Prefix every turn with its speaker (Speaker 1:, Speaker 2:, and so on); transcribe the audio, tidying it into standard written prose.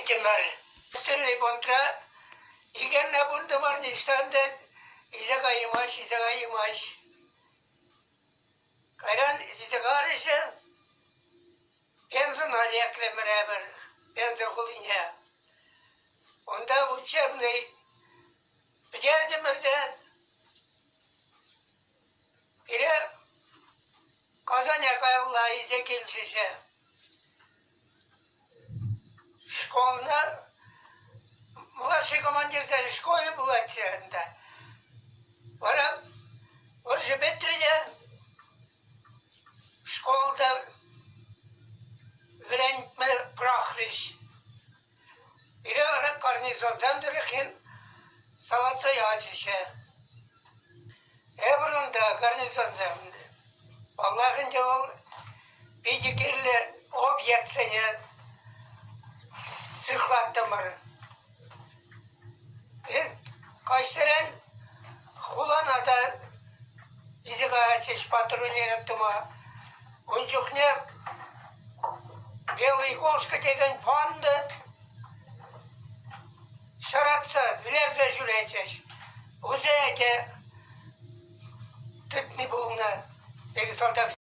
Speaker 1: Ҫӳреттӗмӗр. Стерлибонтра икӗ пултӑмӑр, ниҫтан та илсе каймасть, илсе каймасть. Кайран илсе карӗҫ Пензӑна лекрӗмӗр эпир, Пенза хулине. Унта учебный пӗтертӗмӗр те пире Казане каялла илсе килчӗҫ. Школна младший командирсен школӗ пулатчӗ ӗнтӗ. Вара вӑрҫӑ пӗтрӗ те школта вӗрентме пӑрахрӗҫ. Пире вара гарнизонтан тӑрӑххин салатса ячӗҫ. Эпир унта гарнизонсем, паллах ӗнтӗ вӑл питӗ кирлӗ объектсене сыхлаттӑмӑр. Каҫсерен хулана та илсе каятчӗҫ патрулировать тума. Ун чухне Белый кошка текен панда ҫаратса, вӗлерсе ҫӳретчӗҫ. Вӗсене те тытни пулнӑ пирӗн салтаксем.